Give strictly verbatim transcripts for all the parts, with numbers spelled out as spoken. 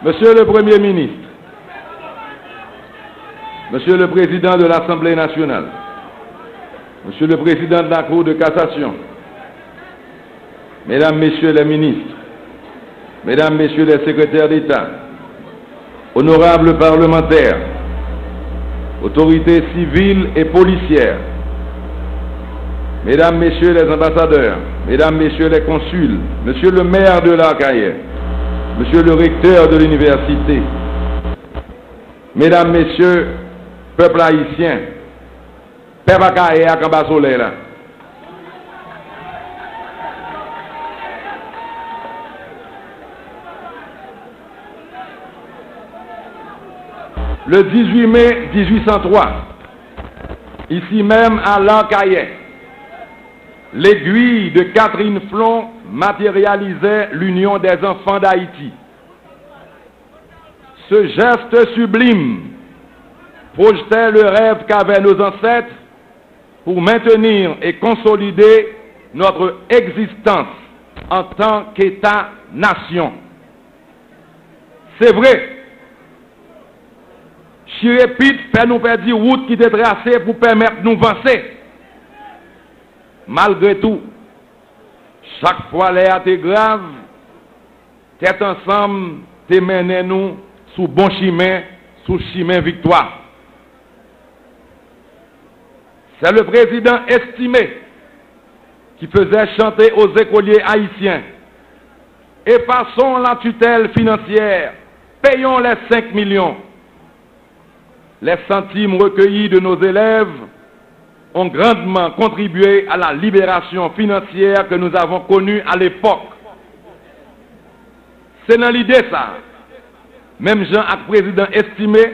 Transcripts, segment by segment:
Monsieur le Premier ministre, Monsieur le Président de l'Assemblée nationale, Monsieur le Président de la Cour de cassation, Mesdames, Messieurs les ministres, Mesdames, Messieurs les secrétaires d'État, honorables parlementaires, autorités civiles et policières, Mesdames, Messieurs les ambassadeurs, Mesdames, Messieurs les consuls, Monsieur le maire de Lacayette, Monsieur le recteur de l'université, Medam, mesye, pèp ayisyen, pèp Akayè ak anba solèy la. Le dix-huit mai dix-huit cent trois, ici même à Lacayette, l'aiguille de Catherine Flon matérialisait l'Union des enfants d'Haïti. Ce geste sublime projetait le rêve qu'avaient nos ancêtres pour maintenir et consolider notre existence en tant qu'État-nation. Se vre, chire pit fè nou pèdi wout ki te trase pou pèmèt nou vanse. Malgre tou, chak fwa lè a te grav, Tèt Ansanm te mennen nou sou bon chimen, sou chimen viktwa. C'est le président Estimé qui faisait chanter aux écoliers haïtiens : « Effaçons la tutelle financière, payons les cinq millions. » Les centimes recueillis de nos élèves ont grandement contribué à la libération financière que nous avons connue à l'époque. Se nan lide sa, menm jan ak prezidan Estimé,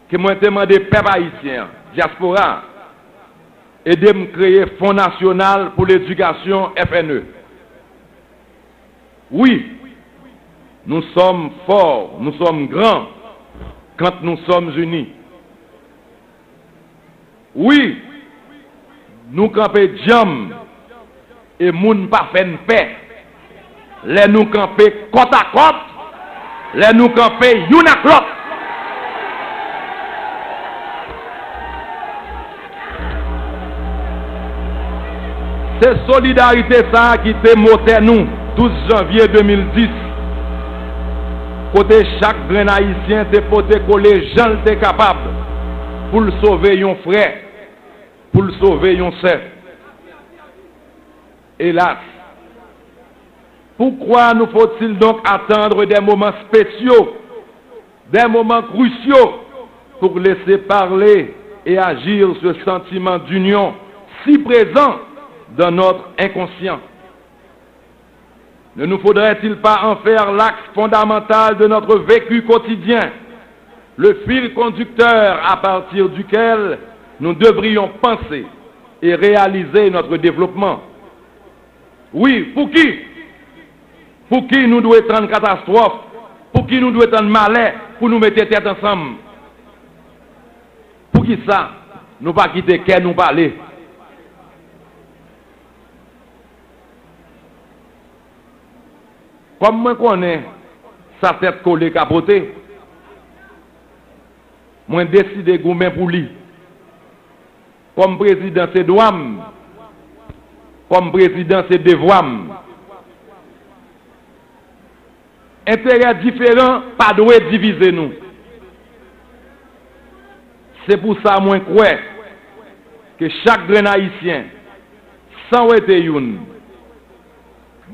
ke mwen te mande pèp ayisyen an, dyaspora a, ede m kreye Fon Nasyonal pou Ledikasyon, F N E. Wi, nous sommes forts, nous sommes grands quand nous sommes unis. Wi, nou kanpe djanm e moun pa fè n pè. Lè nou kanpe kòtakòt, lè nou kanpe youn ak lòt. Se solidarite sa a ki te motè nou douz janvye de mil dis, kote chak grenn ayisyen te pote kole jan l te kapab pou l sove yon frè, pou l sove yon sè. Hélas, pourquoi nous faut-il donc attendre des moments spéciaux, des moments cruciaux pour laisser parler et agir ce sentiment d'union si présent dans notre inconscient ? Ne nous faudrait-il pas en faire l'axe fondamental de notre vécu quotidien, le fil conducteur à partir duquel nous devrions penser et réaliser notre développement ? Wi, pouki? Pouki nou dwe tann katastwòf? Pouki nou dwe tann malè pou nou mete tèt ansanm? Poukisa nou pa kite kè nou pale? Kòm mwen konnen sa tèt kole ka pote, mwen deside goumen pou li. Kòm prezidan, se dwa m. Kòm prezidan, se devwa m. Enterè diferan pa dwe divize nou. Se pou sa mwen kwè ke chak grenn Ayisyen, san wete youn,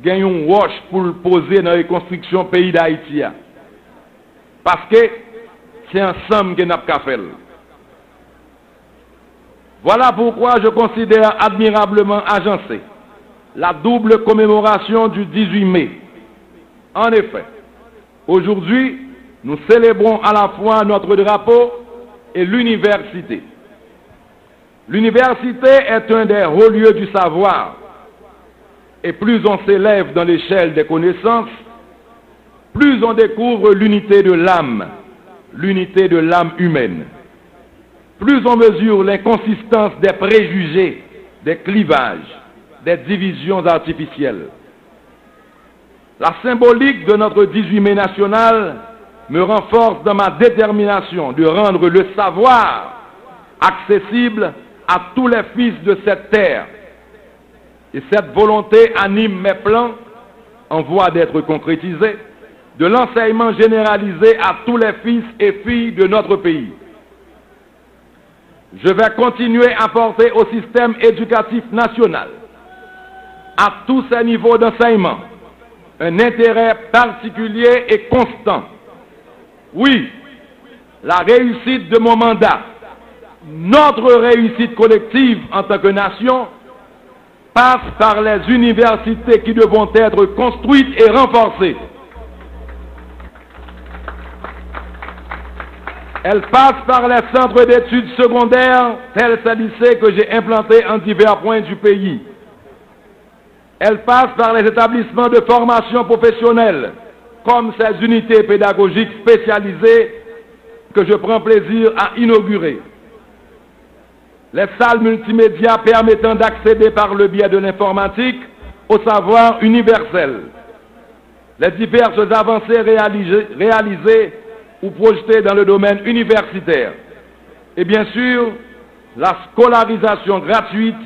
gen yon wòch pou l poze nan rekonstriksyon peyi Dayiti a. Paske se ansanm ke n ap ka fè l. Voilà pourquoi je considère admirablement agencée la double commémoration du dix-huit mai. En effet, aujourd'hui, nous célébrons à la fois notre drapeau et l'université. L'université est un des hauts lieux du savoir, et plus on s'élève dans l'échelle des connaissances, plus on découvre l'unité de l'âme, l'unité de l'âme humaine. Plus on mesure l'inconsistance des préjugés, des clivages, des divisions artificielles. La symbolique de notre dix-huit mai national me renforce dans ma détermination de rendre le savoir accessible à tous les fils de cette terre. Et cette volonté anime mes plans, en voie d'être concrétisés, de l'enseignement généralisé à tous les fils et filles de notre pays. Je vais continuer à porter au système éducatif national, à tous ses niveaux d'enseignement, un intérêt particulier et constant. Oui, la réussite de mon mandat, notre réussite collective en tant que nation, passe par les universités qui devront être construites et renforcées. Elle passe par les centres d'études secondaires, tels ces lycées que j'ai implantés en divers points du pays. Elle passe par les établissements de formation professionnelle, comme ces unités pédagogiques spécialisées que je prends plaisir à inaugurer. Les salles multimédia permettant d'accéder par le biais de l'informatique au savoir universel. Les diverses avancées réalisées, réalisées ou projetées dans le domaine universitaire. Et bien sûr, la scolarisation gratuite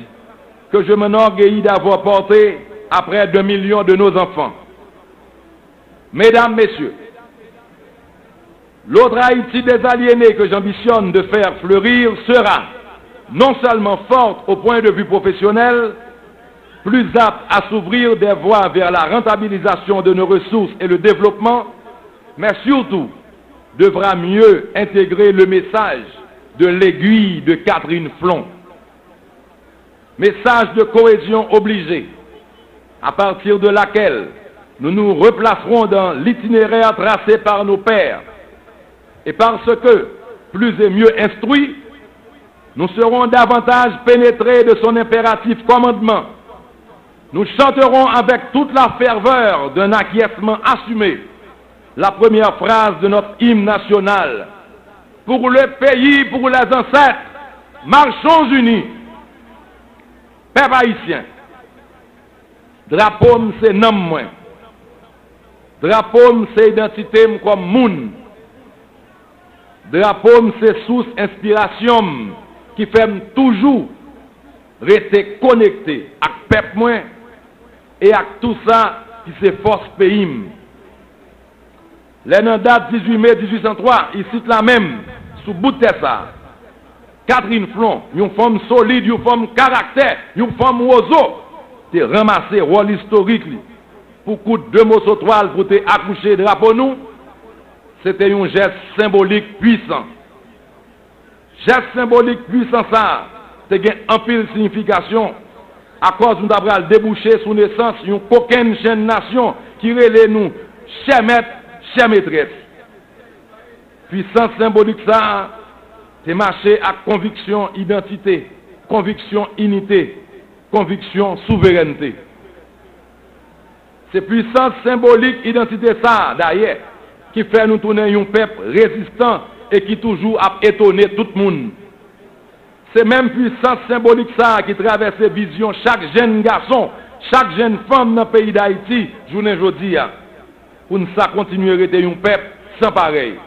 que je m'enorgueillis d'avoir portée à près d'un million de nos enfants. Mesdames, Messieurs, l'autre Haïti désaliénée que j'ambitionne de faire fleurir sera non seulement forte au point de vue professionnel, plus apte à s'ouvrir des voies vers la rentabilisation de nos ressources et le développement, mais surtout devra mieux intégrer le message de l'aiguille de Catherine Flon. Message de cohésion obligé, à partir de laquelle nous nous replacerons dans l'itinéraire tracé par nos pères. Et parce que, plus et mieux instruits, nous serons davantage pénétrés de son impératif commandement. Nous chanterons avec toute la ferveur d'un acquiescement assumé la première phrase de notre hymne national. Pour le pays, pour les ancêtres, marchons unis. Pèp ayisyen, drapo m se nanm mwen. Drapo m se idantite m kòm moun. Drapo m se sous enspirasyon m ki fè m toujou rete konekte ak pèp mwen e ak tou sa ki se fòs peyi m. Lè nan dat dizuit me dizuit san twa, isit la menm, sou bout tè sa a, Catherine Flon, yon fanm solid, yon fanm karaktè, yon fanm wozo, te ranmase wòl istorik li pou koud de moso twal pou te akouche drapo nou, se te yon jès senbolik pwisan. Jès senbolik pwisan sa a te gen anpil siyifikasyon, akòz nou ta pral debouche sou nesans yon kokenn chenn nasyon ki rele nou chè mèt, chè metrès. Pwisans senbolik sa a te mache ak konviksyon idantite, konviksyon inite, konviksyon souverènte. Se pwisans senbolik idantite sa a, dayè, ki fè nou tounen yon pèp rezistan e ki toujou ap etone tout moun. Se menm pwisans senbolik sa a ki travèse vizyon chak jèn gason, chak jèn fanm nan peyi Dayiti jounen jodi a, pou n sa kontinye rete yon pèp san parèy.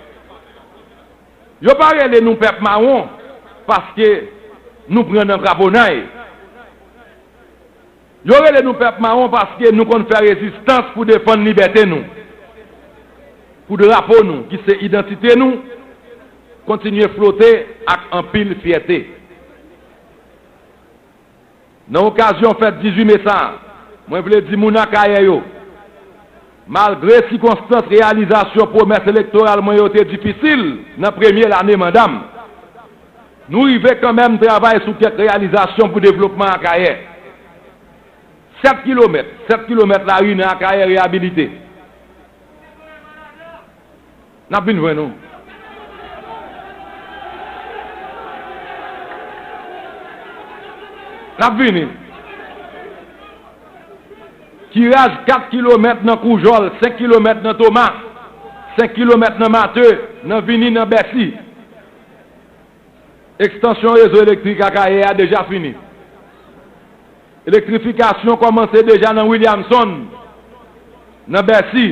Yo pa rele nou pèp mawon paske nou pran nan kraponnay. Yo rele nou pèp mawon paske nou konn fè rezistans pou defann libète nou, pou drapo nou, ki se idantite nou, kontinye flote ak anpil fyète. Nan okazyon fèt dizuit me sa a, mwen vle di moun Akayè yo, malgre sikonstans reyalizasyon pwomès elektoral mwen yo te difisil nan premye lane manda m, nou rive kanmenm travay sou kèk reyalizasyon pou devlopman Akayè. Sèt kilomèt, sèt kilomèt lari nan Akayè reyabilite. N ap vin jwenn ou. N ap vini. Kiraj kat kilomèt nan Koujòl, senk kilomèt nan Toma, senk kilomèt nan Mate, nan vini nan Bèsi. Ekstansyon rezo elektrik Akayè a deja fini. Elektrifikasyon kòmanse deja nan Williamson. Nan Bèsi,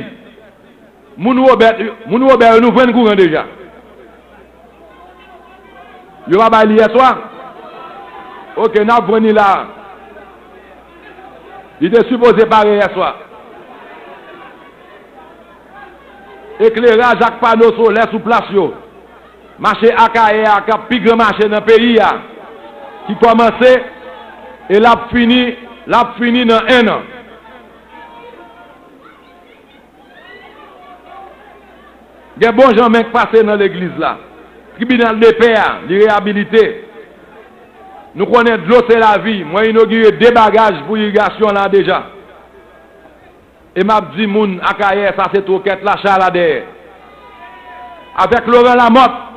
moun Wobè, moun Wobè yo, nou vann kouran deja. Yo pa bay li yèswa? Oke, n ap vann li la. Li te sipoze pare yèswa. Ekleraj ak pano solè sou plas yo. Mache Akayè a k ap pi gran mache nan peyi a, ki kòmanse e l ap fini, l ap fini nan enn an. Gen bon jan men k pase nan legliz la. Tribinal de pè a, li reyabilite. Nou konnen dlo se lavi. Mwen inogire de bagaj pou irigasyon la deja. E m ap di moun Akayè, sa se twokèt la, chay la dèyè. Avèk Laurent Lamothe,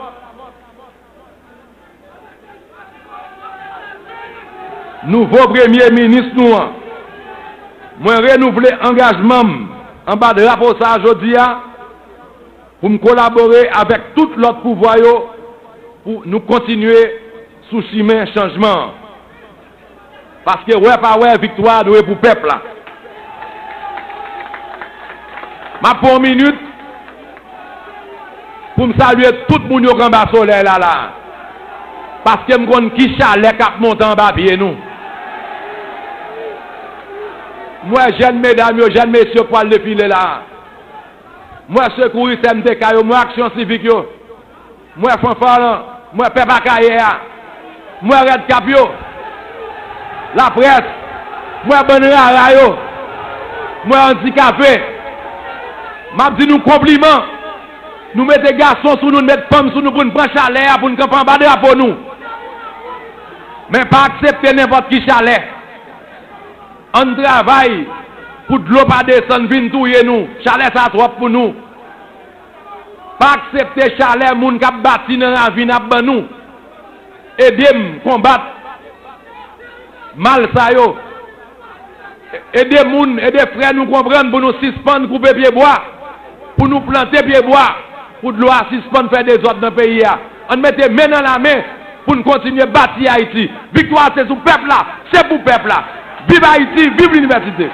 nouvo premye minis nou an, mwen renouvle angajman m anba drapo sa a jodi a pou m kolabore avèk tout lòt pouvwa yo pou nou kontinye sou chimen chanjman an. Paske wè pa wè, viktwa a dwe pou pèp la. M ap pran yon minit pou m salye tout moun yo k anba solèy la la. Paske m konn ki chalè k ap monte anba pye nou. M wè jèn medam yo, jèn mesye yo k pral defile la. M wè sekouris M T K yo, m wè aksyon sivik yo. M wè fanfa lan, m wè pèp Akayè a. M wè Rèd Kap yo. Laprès, m wè bann rara yo. M wè andikape. M ap di nou konpliman. Nou mete gason sou nou, nou met fanm sou nou pou n pran chalè a, pou n kanpe anba drapo nou. Men pa aksepte nenpòt ki chalè. Ann travay pou dlo pa desann vin touye nou. Chalè sa twòp pou nou. Pa aksepte chalè moun k ap bati nan ravin ap ban nou. Ede m konbat mal sa yo. Ede moun, ede frè nou konprann pou nou sispann koupe pyebwa, pou nou plante pyebwa, pou dlo a sispann fè dezòd nan peyi a. Ann mete men nan lamen pou n kontinye bati Ayiti. Viktwa a se sou pèp la, se pou pèp la. Viv Ayiti, viv linivèsite!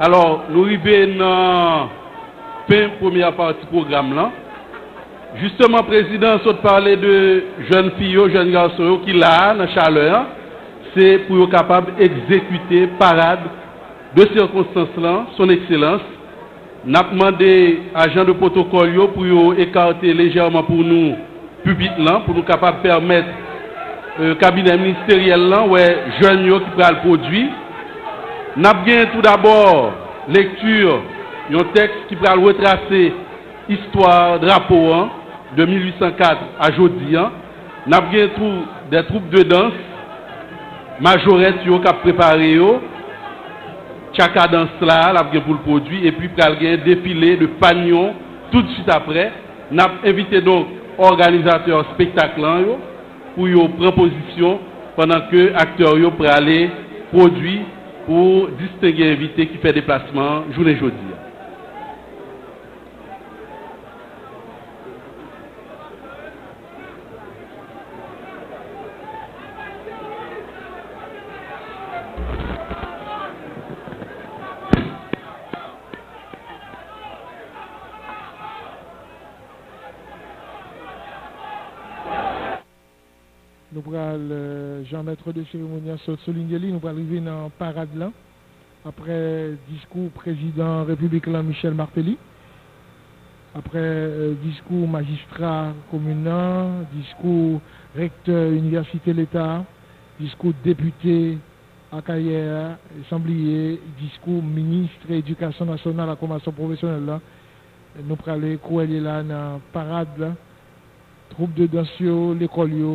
Alò, nou rive nan fen premyè pati pwogram lan. Jisteman, prezidan an sot pale de jèn fi yo, jèn gason yo ki la a, nan chalè an. Se pou yo kapab egzekite parad de sikonstans lan, son ekselans. N ap mande ajan de pwotokòl yo pou yo ekate lejèman pou nou piblik lan, pou nou kapab pèmèt, e, kabinè ministeryèl lan wè jèn yo ki pral pwodui. N ap gen toudabò lekti yon tèks ki pral retrase istwa drapo an de mil uit san kat a jodi an. N ap gen tou de twoup de dans, majorèt yo k ap prepare yo, tchaka dans la, l ap gen pou l pwodui, epi pral gen defile de fanyon toutswit aprè. N ap envite donk òganizatè espektak lan yo pou yo pran pozisyon pandan ke aktè yo prale pwodui pou distenge envite ki fè deplasman an jounen jodi a. Nou pral, euh, jan mèt de seremoni an sot soulinye li, nou pral rive nan parad lan. Aprè diskou prezidan repiblik lan, Michel Martelly, Aprè, eh, diskou majistra komin nan, diskou rektè Inivèsite Leta, diskou depite Akayè a, san bliye diskou minis Edikasyon Nasyonal ak Fòmasyon Pwofesyonèl la, nou prale kou èl ye la nan parad la. Twoup de dans yo, lekòl yo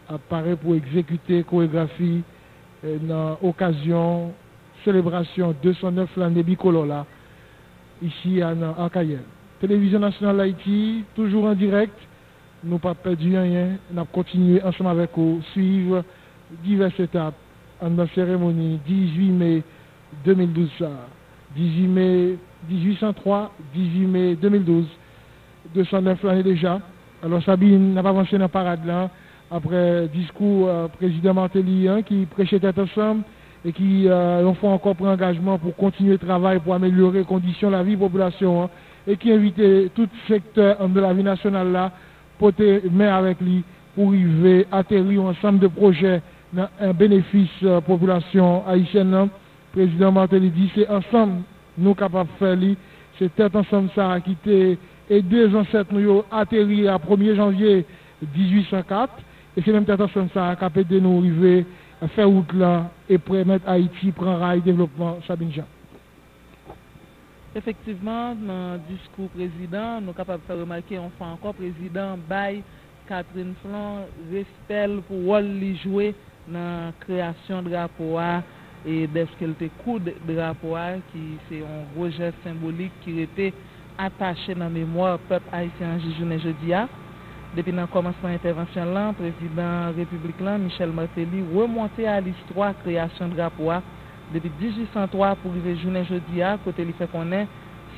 ap pare pou egzekite koregrafi, eh, nan okazyon selebrasyon de san nèf lane bikolò la, isi a nan Akayè. Televizyon Nasyonal Ayiti, toujou an dirèk, nou p ap pèdi anyen, n ap kontinye ansanm avèk ou swiv divès etap anndan seremoni dizuit me de mil douz sa a. Dizuit me, dizuit san twa, dizuit me de mil douz, de san nèf lane deja. Alò, Sabine, n ap avanse nan parad lan. Aprè diskou, eh, prezidan Martelly an, ki preche tèt ansanm e ki, eh, yon fwa ankò, pran angajman pou kontinye travay pou amelyore kondisyon lavi popilasyon an e ki envite tout sektè anndan lavi nasyonal la pote men avèk li pou rive ateri yon ansanm de pwojè nan, eh, benefis, eh, popilasyon ayisyèn nan. Prezidan Martelly di se ansanm nou kapab fè li. Se tèt ansanm sa a ki te ede zansèt nou yo ateri a premye janvye dizuit san kat, e se menm tèt ansanm sa a k ap ede nou rive fè wout lan e pèmèt Ayiti pran ray devlopman. Sabine Jean. Efektivman, nan diskou prezidan, nou kapab fè remake yon fwa ankò, prezidan bay Catherine Flon respè l pou wòl li jwe nan kreyasyon drapo a, e dèske l te koud drapo a, ki se yon gwo jès senbolik ki rete atache nan memwa pèp ayisyen an jis jounen jodi a. Depi nan kòmansman entèvansyon l lan, prezidan repiblik lan, Michel Martelly, remonte a listwa kreyasyon drapo a depi dizuit san twa pou rive jounen jodi a, kote li fè konnen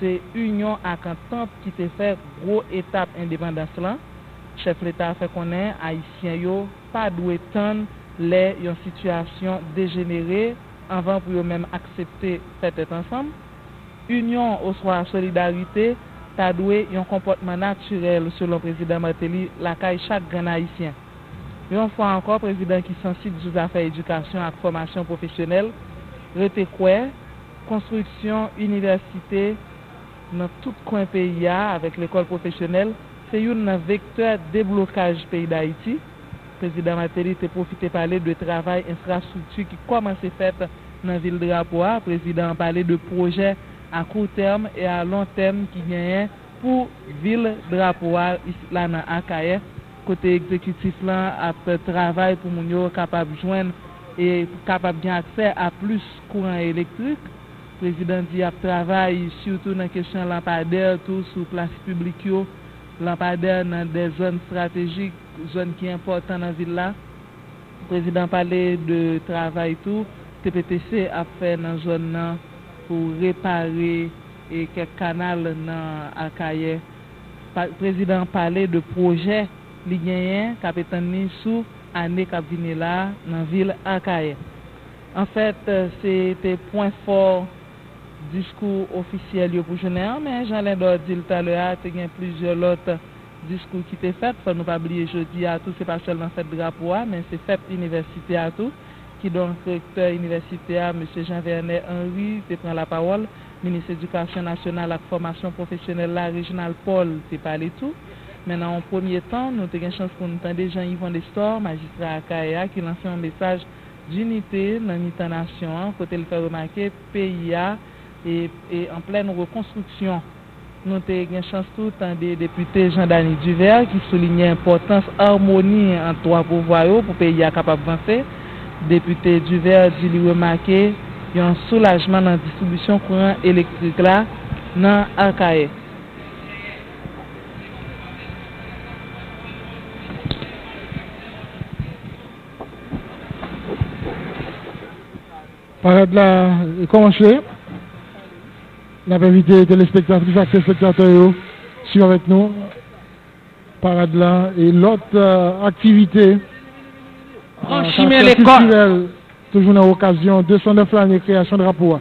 se inyon ak antant ki te fè gwo etap endepandans lan. Chèf leta a fè konnen ayisyen yo pa dwe tann lè yon sitiyasyon dejenere anvan pou yo menm aksepte fè tèt ansanm. Inyon oswa solidarite ta dwe yon konpòtman natirèl, selon prezidan Martelly, lakay chak grenn ayisyen. Yon fwa ankò, prezidan ki sansib sou zafè edikasyon ak fòmasyon pwofesyonèl rete kwè konstriksyon inivèsite nan tout kwen peyi a avèk lekòl pwofesyonèl se youn nan vektè deblokaj peyi Dayiti. Prezidan Martelly te pwofite pale de travay enfrastrikti ki kòmanse fèt nan vil drapo a. Prezidan an pale de pwojè a kou tèm e a lon tèm ki genyen pou vil drapo a isit la nan Akayè, kote egzekitif lan ap travay pou moun yo kapab jwenn e kapab gen aksè a plis kouran elektrik. Prezidan di y ap travay sitou nan kesyon lanpadè tou sou plas piblik yo, lanpadè nan de zòn estratejik, zòn ki enpòtan nan vil la. Prezidan pale de travay tou T P T C ap fè nan zòn nan pou repare e kèk kanal nan Akayè. Pa- prezidan pale de pwojè li genyen k ap etann li sou ane k ap vini la a nan vil Akayè. Anfèt, se te pwen fò diskou ofisyèl yo pou jounen an, men jan Lendor di l talè a, te gen plizyè lòt diskou ki te fèt. Fò nou pa bliye jodi a tou, se pa sèlman fèt drapo a, men se fèt inivèsite a tou. Kidonk, rektè inivèsite a, mesye Jean Vernet Henry, te pran lapawòl. Minis Edikasyon Nasyonal ak Fòmasyon Pwofesyonèl la, Reginald Paul, te pale tou. Men nan yon premye tan, nou te gen chans pou n tande Jean Yvon Nestor, majistra Akayè a, ki lanse yon mesaj dinite nan mitan nasyon an, kote l fè remake peyi a e, e an plèn rekonstriksyon. Nou te gen chans tou tande depite Jean Dany Duvert ki soulinye enpòtans amoni ant twa pouvwa yo pou peyi a kapab vanse. Depite Duvert di li remake yon soulajman nan distribisyon kouran elektrik la nan Akayè. Parad la kòmanse. N ap envite telespektatris ak telespektatè yo swiv avèk nou parad la e lòt, eh, aktivite, eh, kiltirèl, toujou nan okazyon de san nèf lane kreyasyon drapo a.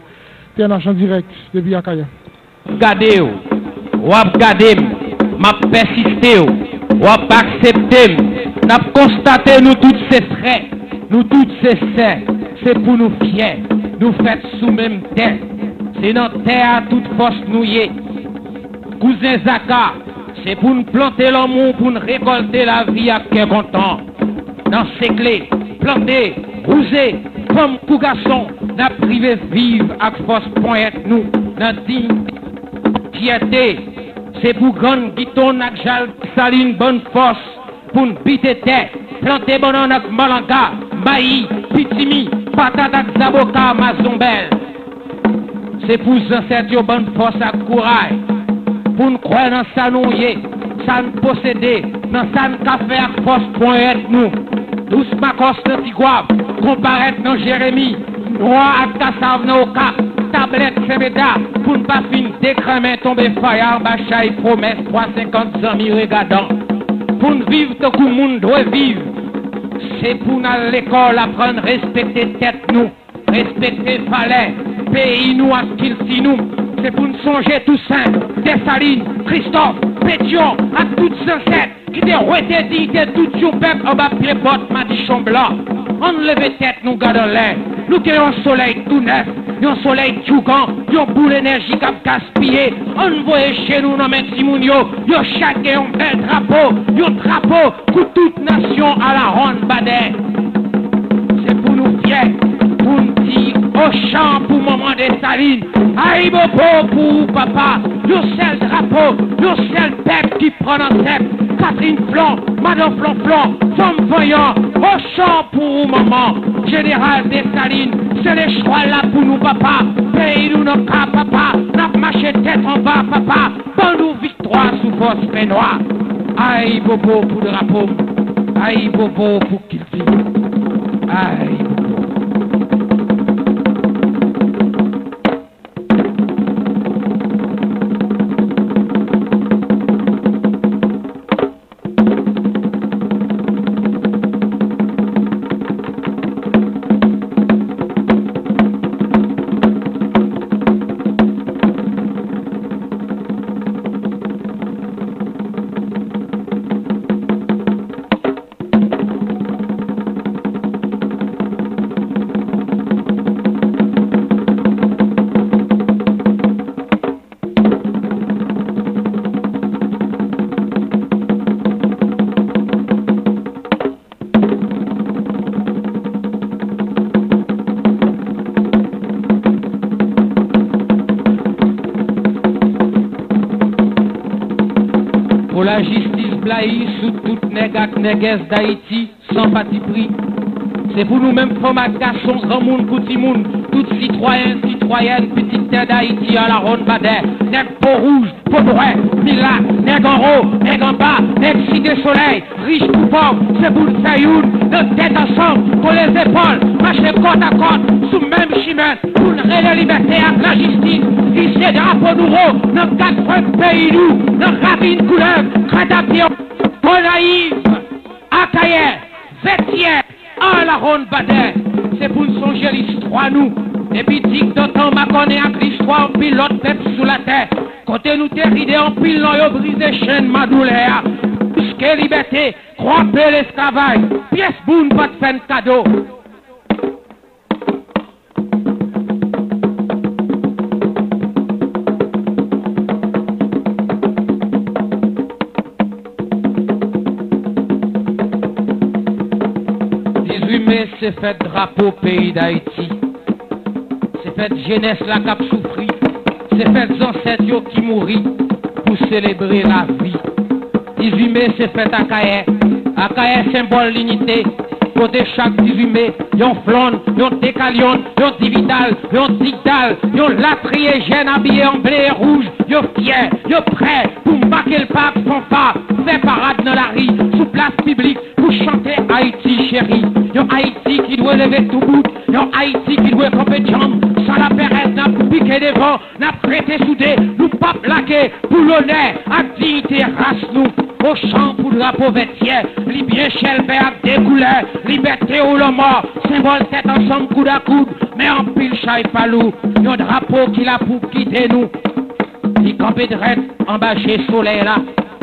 T N H an dirèk depi Akayè. Gade w, w ap gade m, m ap pèsiste w, w ap aksepte m, n ap konstate nou tout se frè, nou tout se sè, se pou nou fyè, nou fèt sou menm tè. Se nan tè a tout fòs nou ye. Kouzen Zaka, se pou n plante lanmou, pou n rekòlte lavi ak kè kontan. Nan sekle, plante, wouze, fanm kou gason, n ap rive viv ak fòs ponyèt nou nan diyite, fyète. Se pou grann Giton ak Jal Desalin ban n fòs pou n bite tè, plante bannann ak malanga, mayi, pitimi, patat ak zaboka, mazonbèl. Se pou zansèt yo ban n fòs ak kouraj, pou n kwè nan sa nou ye, sa n posede, nan sa n ka fè ak fòs ponyèt nou. Dous Makòs nan Tigwav, Konparèt nan Jeremi, Nwa ak Kasav nan Okap, Tablèt Senmeda, pou n pa fin dekranmen tonbe faya anba chay pwomès twa senkant zanmi regadan. Pou n viv tankou moun dwe viv, se pou n al lekòl aprann respekte tèt nou, respekte valè peyi nou ak kilti nou. Se pou n sonje Tousen, Desalin, Kristòf, Petyon ak tout zansèt ki te wete diyite tout yon pèp anba pye bòt madichon blan. Ann leve tèt nou gad anlè. Nou gen yon solèy tou nèf, yon solèy djougan, yon boul enèji k ap gaspiye. Ann voye je nou nan men timoun yo. Yo chak gen yon bèl drapo, yon drapo pou tout nasyon Alawonn Badè. Se pou nou fyè, pou n di Ochan pou manman Desalin, Ayibobo pou ou papa, yon sèl drapo, yon sèl pèp ki pran nan tèt. Katrin Flon, Madan Flonflon, fanm vanyan, Ochan pou ou manman. Jeneral Desalin, se lechwa la pou nou papa, peyi nou nan ka papa, n ap mache tèt anba papa, ban nou viktwa sou fòs pennwa. Ayibobo pou drapo m, ayibobo pou kilti m, ayibobo. Pou lajistis blayi sou tout nèg ak nègès Dayiti san patipri. Se pou nou menm fanm ak gason, granmoun kou timoun, tout sitwayen, sitwayèn, pitit tè Dayiti, Alawonn Badè, nèg po wouj, po dwè, milat, nèg anwo, nèg anba, nèg Site Solèy, rich kou pòv, se pou n fè youn, nan tèt ansanm, kole zepòl, mache kòtakòt, sou menm chimen, pou n rele libète ak lajistis, ise drapo nou wo, nan kat kwen peyi nou, nan ravin Koulèv, Krèt a Pye, Gonayiv, Akayè, Vètyè, Alawonn Badè. Se pou n sonje listwa nou, depi dikdantan makònen ak listwa anpil lòt pèp sou latè, kote nou te ride anpil non yo, brize chenn madoulè a, bouske libète, kwape lesklavaj, pyès moun pa t fè n kado. Dizuit me, se fèt drapo peyi Dayiti. Se fèt jenès la k ap soufri. Se fèt zansèt yo ki mouri pou selebre lavi. Dizuit me, se fèt Akayè. Akayè, senbòl linite. Kote chak dizuit me, yon flonn, yon dekalyonn, yon dividal, yon digdal, yon latriye jèn abiye an ble e wouj, yo fyè, yo prè pou make l pa ak fanfa, fè parad nan lari, sou plas piblik, pou chante Ayiti cheri. Yon Ayiti ki dwe leve doubout, yon Ayiti ki dwe kanpe djanm, san laperèz n ap pike devan, n ap rete soude, nou p ap lage pou lonè ak diyite ras nou. Ochan pou drapo Vètyè, li byen chèlbè ak de koulè, libète ou lanmò, senbòl tèt ansanm koud a koud, men anpil chay pa lou, yon drapo ki la pou gide nou. Li kanpe drèt anba je solèy la,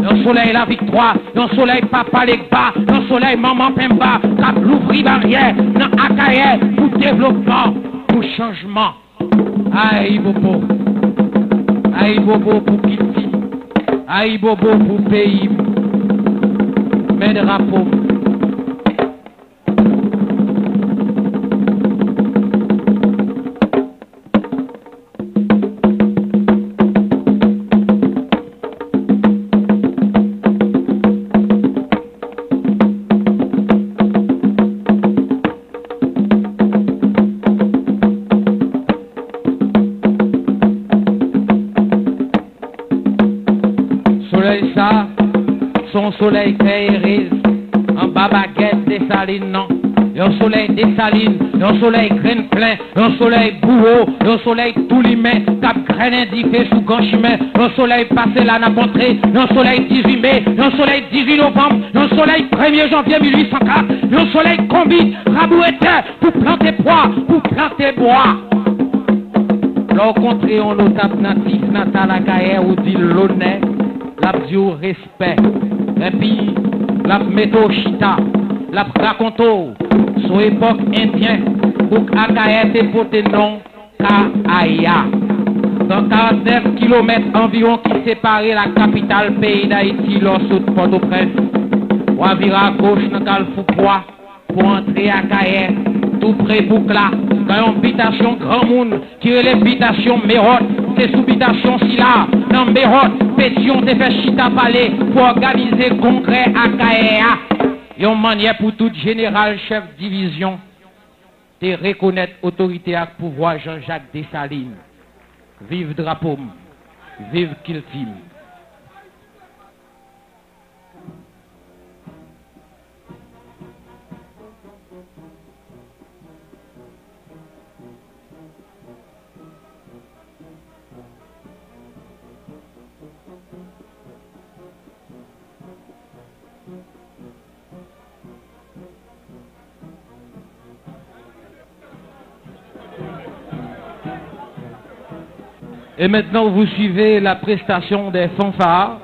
yon solèy laviktwa, yon solèy papa Legba, yon solèy manman Penmba, k ap louvri baryè nan Akayè pou devlopman, pou chanjman. Ayibobo. Ayibobo pou kilti. Ayibobo pou peyi m, men drapo m. Solèy sa, se yon solèy kè erez, anba bagèt Desalin nan. Yon solèy Desalin, yon solèy grenn plen, yon solèy bouwo, yon solèy tou limen, k ap grennen dife sou gran chimen. Yon solèy pase la n ap antre, yon solèy dizuit me, yon solèy dizuit novanm, yon solèy premye janvye mil uit san kat, yon solèy konbit, rabouwete, pou plante pwa, pou plante bwa. Lè w kontre yon notab natif natal Akayè, ou di l lonè, l ap di w respè. Epi, l ap mete w chita, l ap rakonte w sou epòk endyen, bouk Akayè te pote non Ka Aya. San karant nèf kilomèt anviwon ki separe lakapital peyi Dayiti lè w sot Pòtoprens. W a vire agoch nan Kalfou Pwa, pou antre Akayè, tou pre bouk la, gen yon bitasyon granmoun ki rele bitasyon Mewòt. Se sou bitasyon sila, nan Mewòt, Petyon te fè chita pale pou òganize kongrè Akayè a, yon mannyè pou tout jeneral chèf divizyon te rekonèt otorite ak pouvwa Jean Jacques Dessalines. Viv drapo m, viv kilti m. Et maintenant, vous suivez la prestation des fanfares.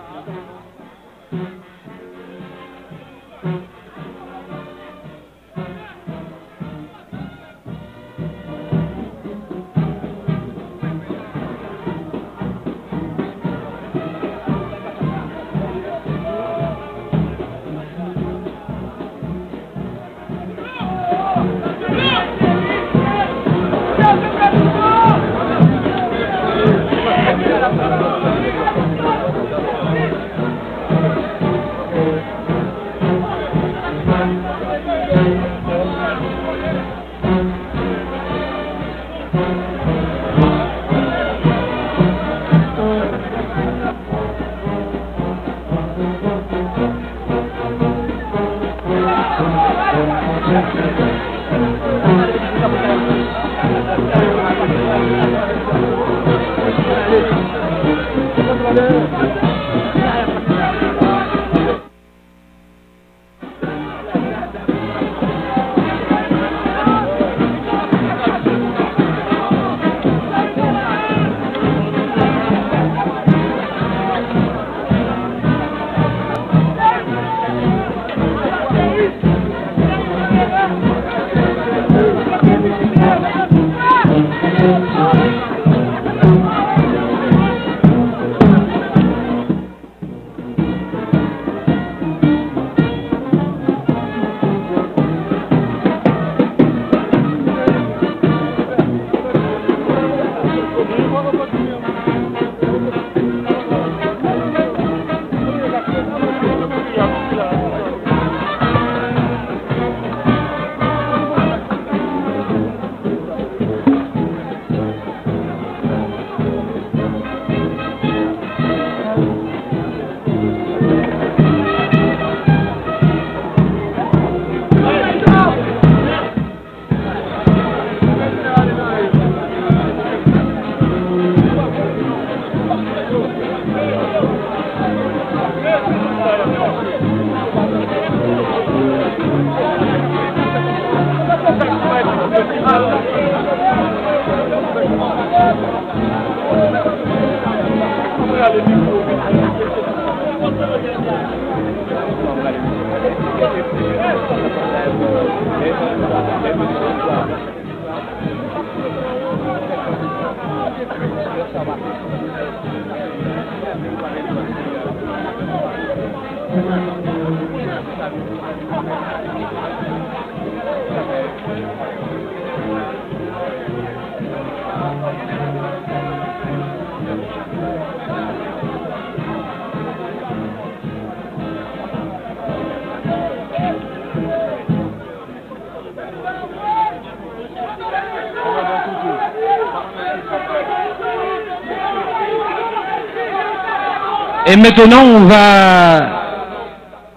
Et maintenant, on va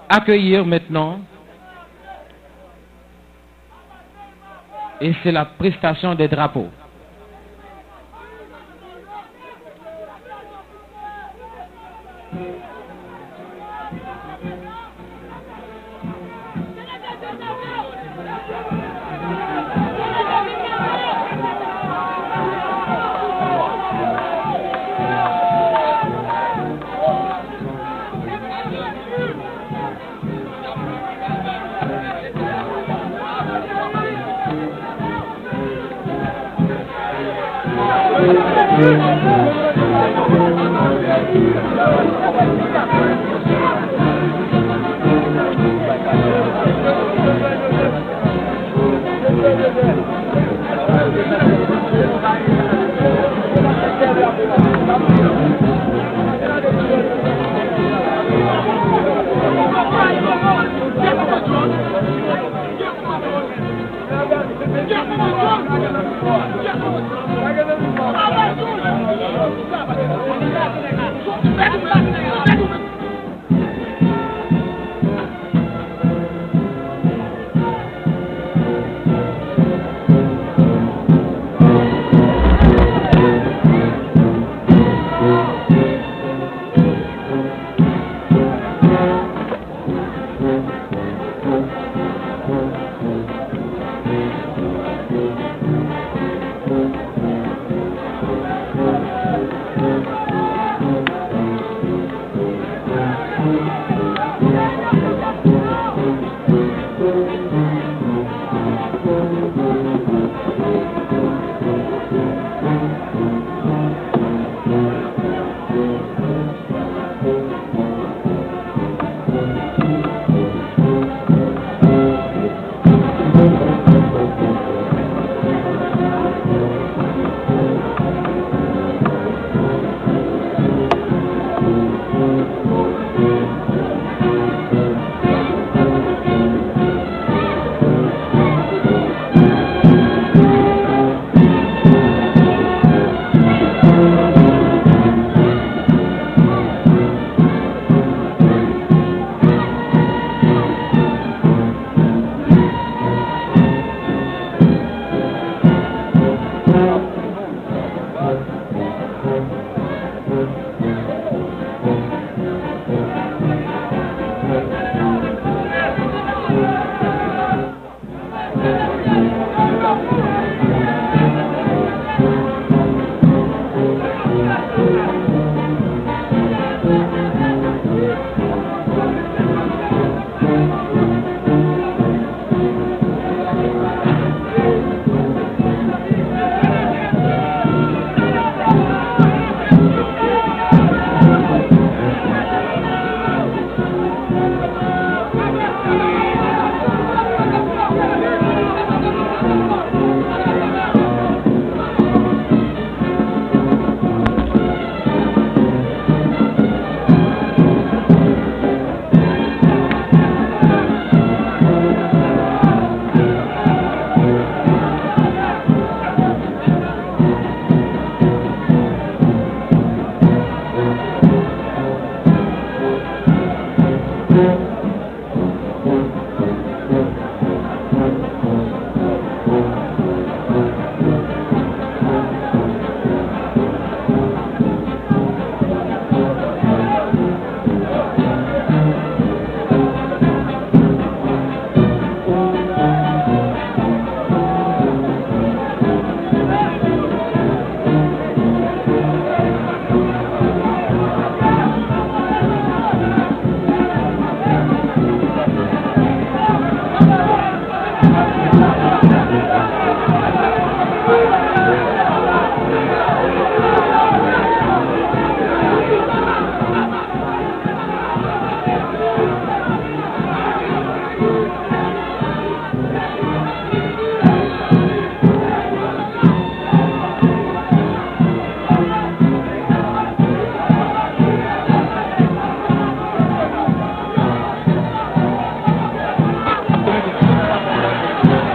accueillir maintenant, et c'est la prestation des drapeaux.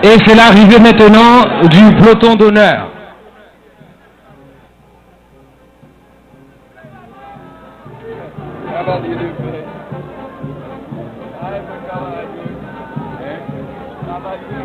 Et c'est l'arrivée maintenant du peloton d'honneur. Gade le fè. Ay, mwen kamarad yo. Travay vre.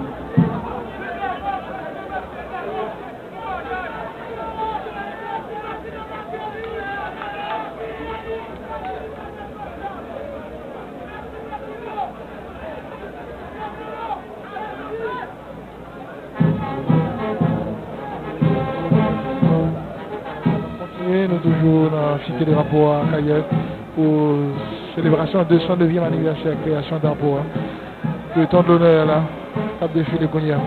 Kontinye, nou toujou nan chite drapo a Akayè pou selebrasyon de san nevyèm anivèsè kreyasyon drapo a. Peloton de lonè la k ap defile kounye a.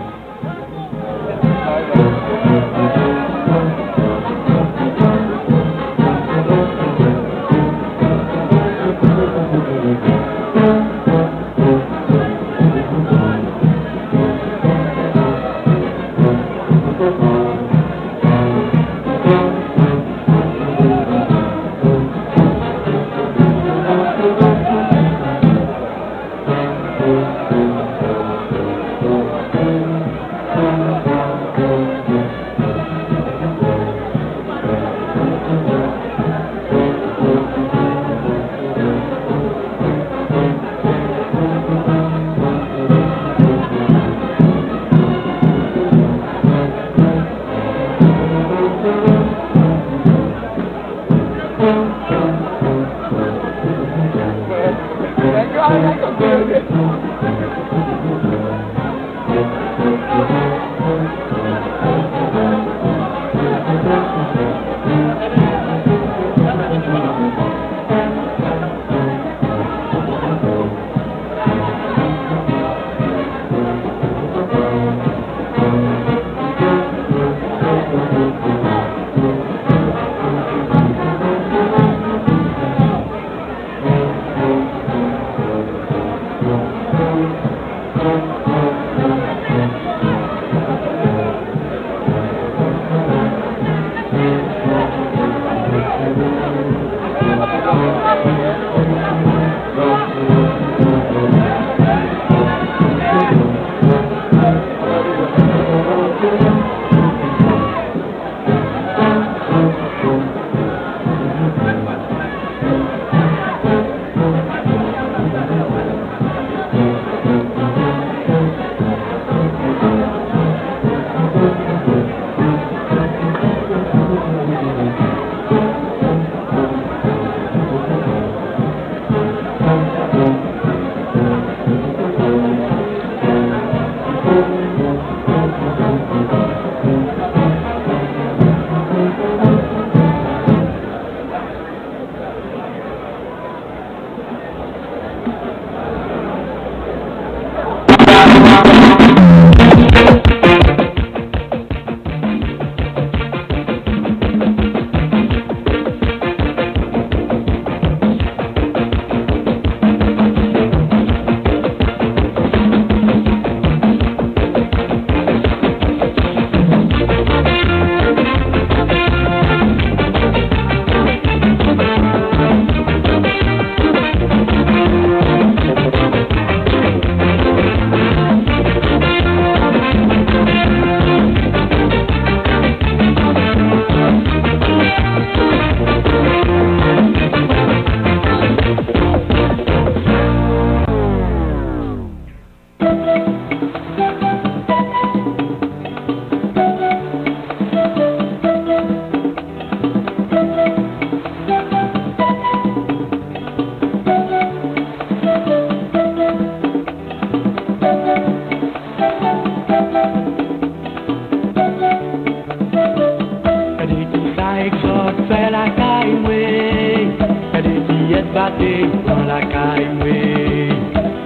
Gade kisa Egzòd fè lakay mwen. Gade kiyès bate pran lakay mwen.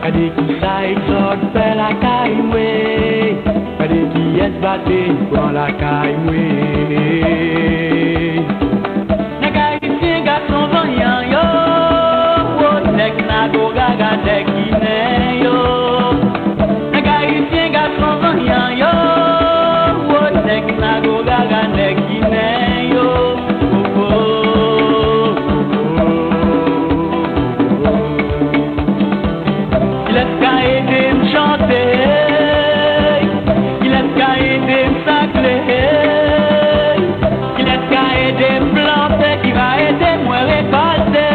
Gade kisa Egzòd fè lakay mwen. Gade kiyès bate pran lakay mwen. Nèg ayisyen gason vanyan yo, wo nèg nago gaga nèg ginen yo. Nèg ayisyen gason vanyan yo, wo nèg nago gaga nèg ginen yo. Wo, wo, wo, wo, wo. Kilès ka ede m chante? Kilès ka ede m sakle? Kilès ka ede m plante? Ki va ede mwen rekòlte?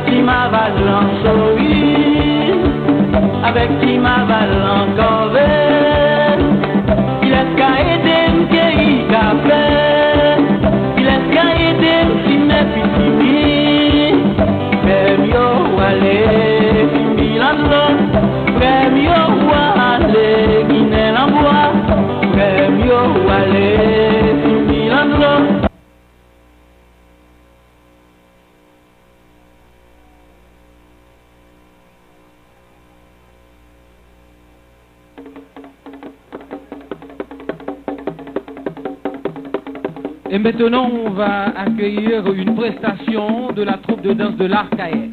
Timaval lan sori, avèk Timaval lan kòve. Kilès ka ede m keyi kafe? Kilès ka ede m simen pitimi? Frè m yo ale, fimbi lan dlo. Frè m yo ale, ginen lan bwa. Frè m yo ale, fimbi lan dlo. Et maintenant, on va accueillir une prestation de la troupe de danse de l'Arcahaie.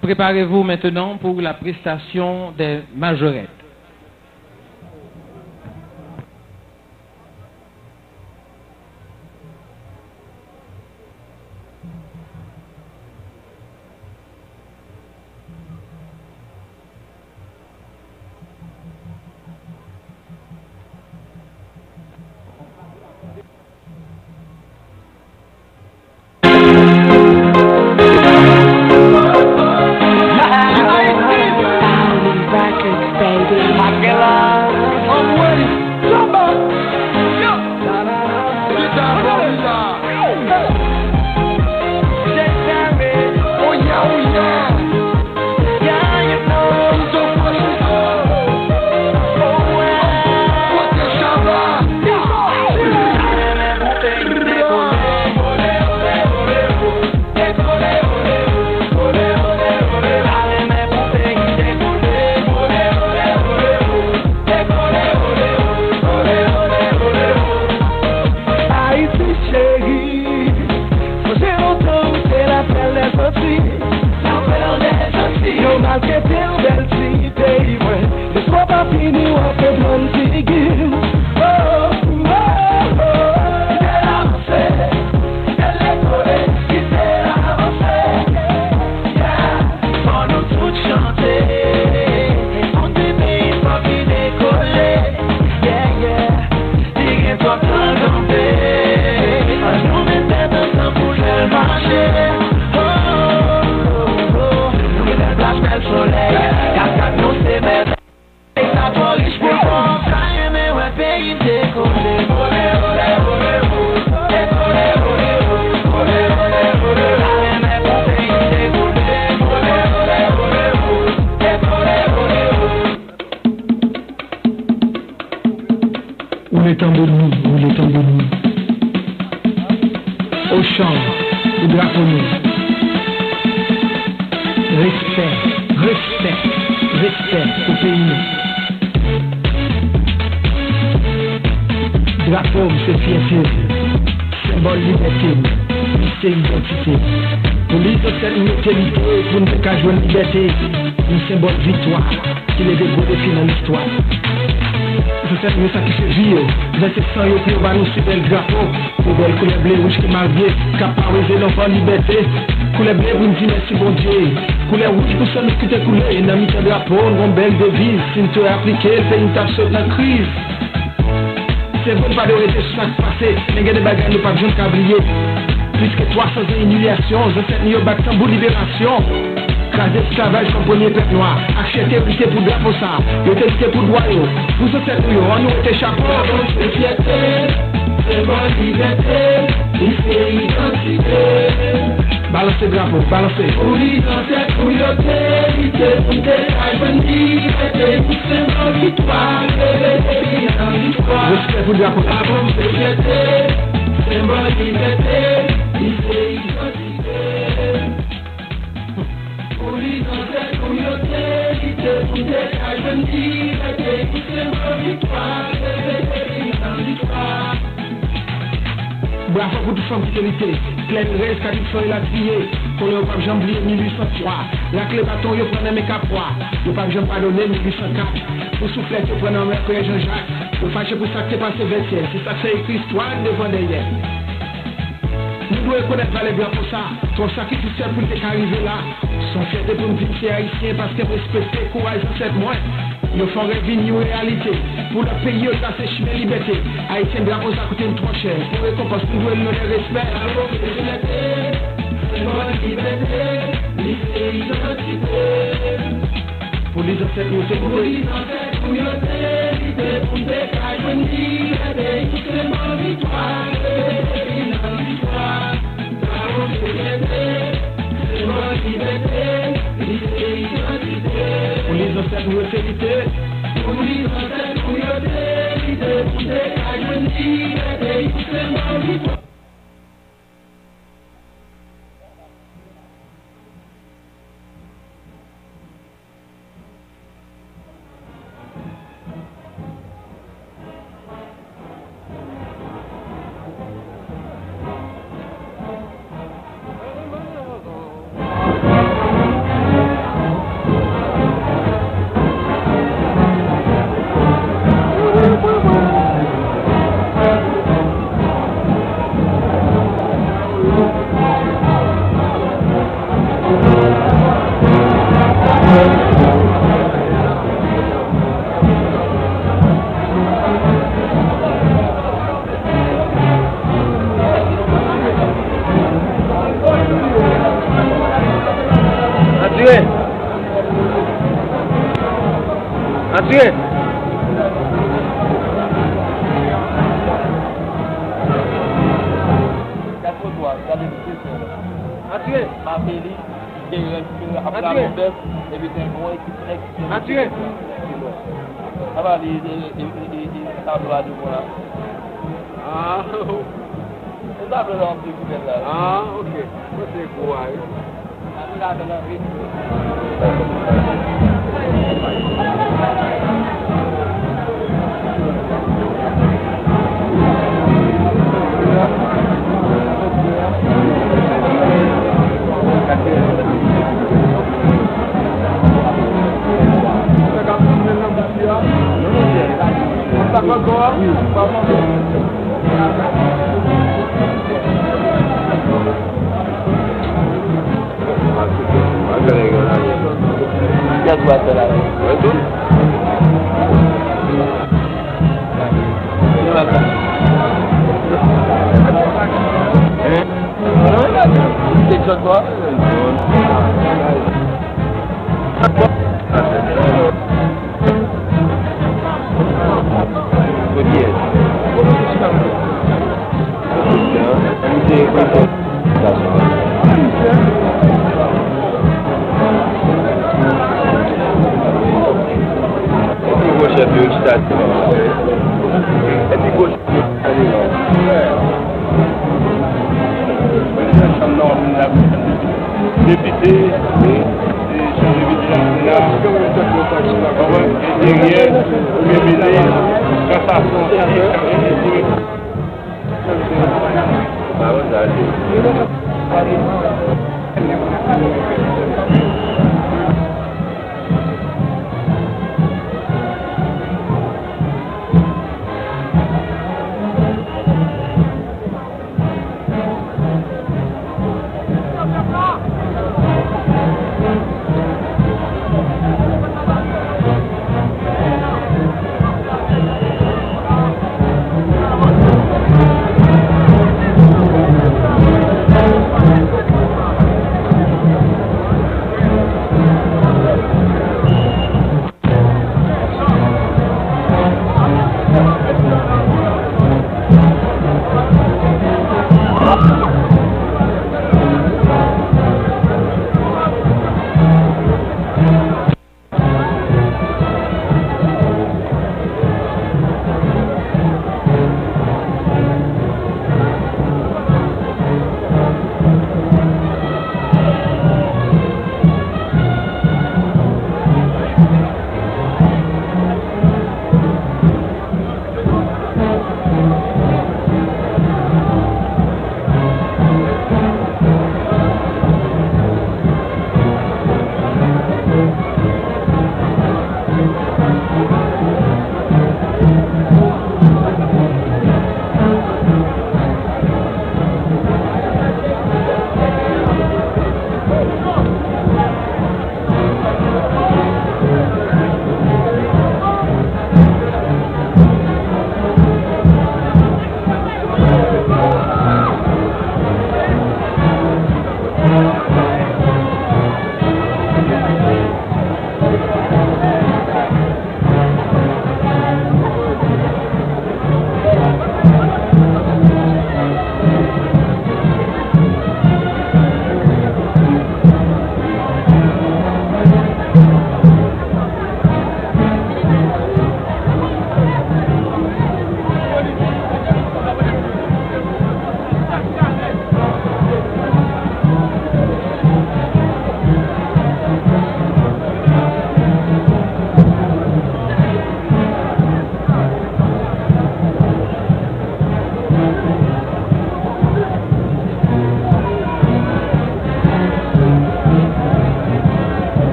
Préparez-vous maintenant pour la prestation des majorettes. Ayiti cheri, sonje lontan ou te lapèl dèzanti. Lapèl dèzanti. Yo maltrete w bèl ti peyi mwen. Lespwa pa fini, w ap konprann figi m. Oh, oh, oh. Kite l avanse, kite l kole, kite l avanse. Yeah. Fò nou tout chante. Pou ti peyi fòk li dekole. Yeah, yeah. Li gen twòp tan kanpe. Ann nou met tèt ansanm pou l mache. Oh, oh, oh, oh. Nou gen bèl plaj, bèl solèy. Kaskad nou se mèt. Sa twò rich pou kò m, ta renmen wè peyi m dekole. Ole, ole, ole, ole, ole, ole, ole, ole, ole, ole. Ta renmen pou peyi m dekole. Ole, ole, ole, ole, ole, ole, ole, ole. Woule tanbou nou, woule tanbou nou. Ochan, pou drapo nou. Respè, respè, respè pou peyi nou. Drapo m se fyète m, senbòl libète m, li se idantite m. Pou li zansèt nou yo te lite pou n te ka jwenn libète, yon senbòl viktwa ki leve gwo defi nan listwa. Zansèt nou yo sakrifye vi yo, vèse san yo pou yo ba nou si bèl drapo, yon bèl koulè ble wouj ki marye, k ap paweze nan van libète. Koulè ble pou n di mèsi Bondye, koulè wouj pou san nou ki te koule nan mitan drapo n, yon bèl deviz, si n te aplike l, peyi n t ap sot nan kriz. Se vre, n pa dwe rete sou sa k pase, men gen de bagay nou p ap janm ka bliye. Plis ke twa san zan imilyasyon, zansèt nou yo bat tanbou liberasyon. Kraze esklavaj kòm premye pèp nwa, ak fyète yo lite pou drapo sa, yo te lite pou dwa yo. Pou zansèt nou yo, ann nou wete chapo. Drapo se fyète, senbòl libète, li se idantite. Balanse drapo, balanse. Pou li zansèt nou yo te lite pou n te ka jwenn libète, yon senbòl viktwa leve depi nan listwa. Respè pou drapo. Drapo se fyète, senbòl libète, li se idantite. Pou li zansèt nou yo te lite pou n te ka jwenn libète, yon senbòl viktwa leve depi nan listwa. Bravo pou tout fanm ki te lite. Klè Perez, Kadifran e Latriye. Kolon yo p ap janm bliye mil uit san twa. Rakle baton yo pran nan men Kapwa. Yo p ap janm padone mil uit san kat. Pou souflèt yo pran nan men Pè Janjak. Yo fache pou sa k te pase Vètyè. Se sa k fè ekri istwa n devan dèyè. Nou dwe rekonèt valè drapo sa. Twòp sakrifis fèt pou l te ka rive la. Se yon fyète pou m di m se Ayisyen paske m respekte kouraj zansèt mwen. Yo fè yon rèv vin yon reyalite. Pou lòt peyi yo trase chimen libète. Ayisyen, drapo sa koute n twò chè. Pou rekonpans nou dwe l lonè respè. Drapo se fierté, senbòl libète, li se idantite. Pou li zansèt nou te lite. Pou li zansèt nou yo te lite, pou n te ka jwenn libète, yon senbòl viktwa, leve depi nan listwa. Drapo se fyète, senbòl libète, li se idantite. Pou li zansèt nou yo te lite. Pou li zansèt nou yo te lite, pou n te ka jwenn libète, yon senbòl viktwa. Atire. Gad trotwa, gade li, se sèl. Atire. Mape li, gen rèd, gen ap rale bèf, epi gen yon ekip nèg ki... Atire. Apa li, e, e, e, e, e, tablo a de bon la. Ah. Se tablo la w ap di kouvèt la. Ah, ok. Mwen se gwo a, wi. Epi gwo chèf yo chita devan. Epi gwo chèf yo chita devan. Chanm nan w ap vin la. Depite, e, chanje vijilans la, konprann, enteryè, premye minis, kasasyon,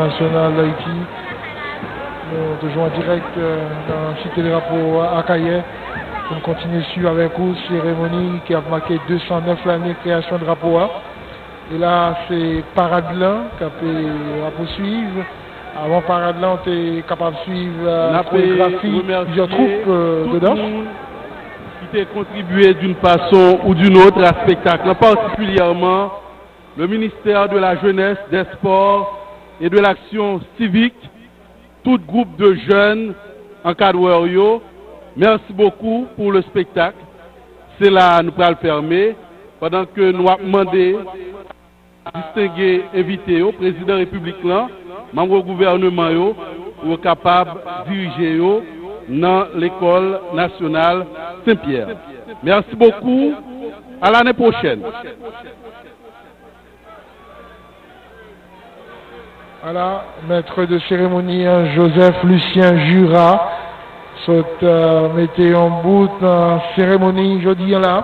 Nasyonal Dayiti. Nou toujou an dirèk, euh, nan Site Drapo Akayè. Pou n kontinye swiv avèk ou seremoni ki ap make de san nèf lane kreyasyon drapo a. E la, se parad lan k ap, euh, ap pouswiv. Avan parad lan, w te kapab swiv, euh, koregrafi plizyè twoup, euh, de dans. N ap remersye tout moun ki te kontribye d'une façon ou d'une autre à spektak lan, patikilyèman le ministère de la Jeunesse, des Sports et de l'Action Civique, tout gwoup de jèn ankadrè yo, mèsi bokou pou le spektak. Se la a nou pral fèmen, pandan ke nou ap mande distenge envite yo, prezidan repiblik lan, manm gouvèneman yo, pou yo kapab dirije yo nan Lekòl Nasyonal Sen Pyè. Mèsi bokou. A lane pwochèn. Ala, mèt de seremoni an, Joseph Lucien Jura, sot, euh, mete yon bout nan seremoni jodi an la.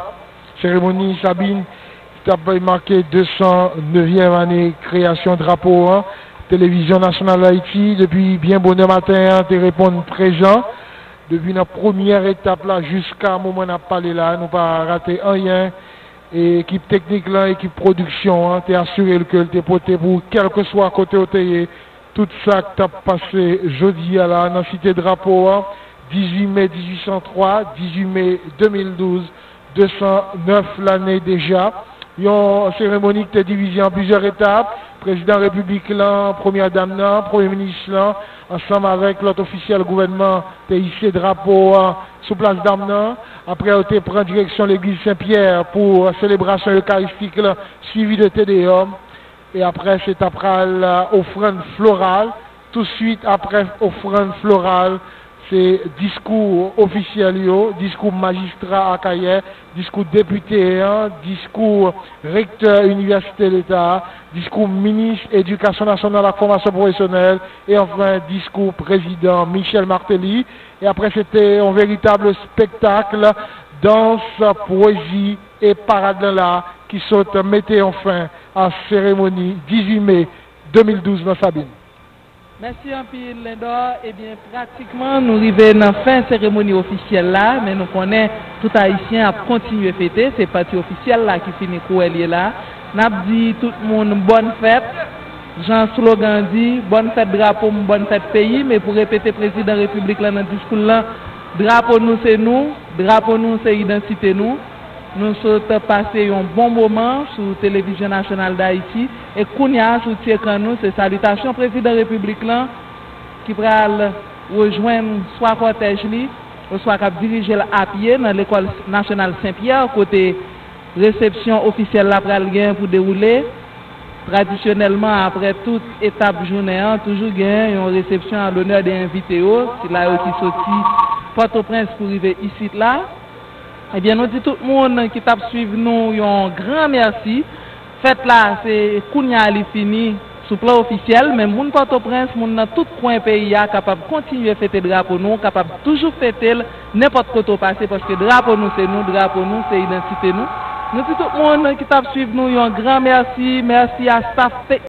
Seremoni Sabin, ki t ap make de san nevyèm ane kreyasyon drapo an. Televizyon Nasyonal Dayiti, depi byen bonè maten an, te reponn prezan. Depi nan premyè etap la jiska moman n ap pale la, nou pa rate anyen. E ekip teknik lan, ekip pwodiksyon an, te asire l ke l te pote pou ou, kèlkeswa kote w te ye, tout sa k t ap pase jodi a la nan Site Drapo an, dizuit me dizuit san twa, dizuit me de mil douz, de san nèf lane deja. Yon seremoni ki te divize an plizyè etap. Prezidan repiblik lan, premyè dam nan, premye minis lan, ansanm avèk lòt ofisyèl gouvènman, te ise drapo a sou plas dam nan. Apre, yo te pran direksyon legliz Sen Pyè pou selebrasyon ekaristik lan, swivi de Te Deyòm. E apre, se ta pral, euh, ofrann floral. Touswit apre ofrann floral, se diskou ofisyèl yo, diskou majistra Akayè, diskou depite an, diskou rektè Inivèsite Leta a, diskou minis Edikasyon Nasyonal ak Fòmasyon Pwofesyonèl, e anfen, diskou prezidan Michel Martelly. E apre, se te yon veritab spektak, dans, pwezi e parad lan la ki sot mete yon fen a seremoni dizuit me de mil douz nan Sabin. Mèsi anpil, Lendor. Ebyen, pratikman, nou rive nan fen seremoni ofisyèl la, men nou konnen tout Ayisyen ap kontinye fete. Se pati ofisyèl la ki fini kou èl ye la. N ap di tout moun bòn fèt. Jan slogan an di, bòn fèt drapo m, bòn fèt peyi, men pou repete prezidan repiblik lan nan diskou l lan, drapo nou se nou, drapo nou se idantite nou. Nou sot pase yon bon moman sou Televizyon Nasyonal Dayiti, e kounye a, sou ti ekran nou, se salitasyon prezidan repiblik lan ki pral rejwenn swa kòtèj li, oswa k ap dirije l a pye nan Lekòl Nasyonal Sen Pyè, kote resepsyon ofisyèl la pral gen pou dewoule. Tradisyonèlman, apre tout etap jounen an, toujou gen yon resepsyon an lonè de envite yo, sila yo ki soti Pòtoprens pou rive isit la. Ebyen, nou di tout moun ki t ap swiv nou yon gran mèsi. Fèt la, se kounye a li fini sou plan ofisyèl, men moun Pòtoprens, moun nan tout kwen peyi a kapab kontinye fete drapo nou, kapab toujou fete l nenpòt kote w pase, paske drapo nou se nou, drapo nou se idantite nou. Nou di tout moun ki t ap swiv nou yon gran mèsi, mèsi a staf teknik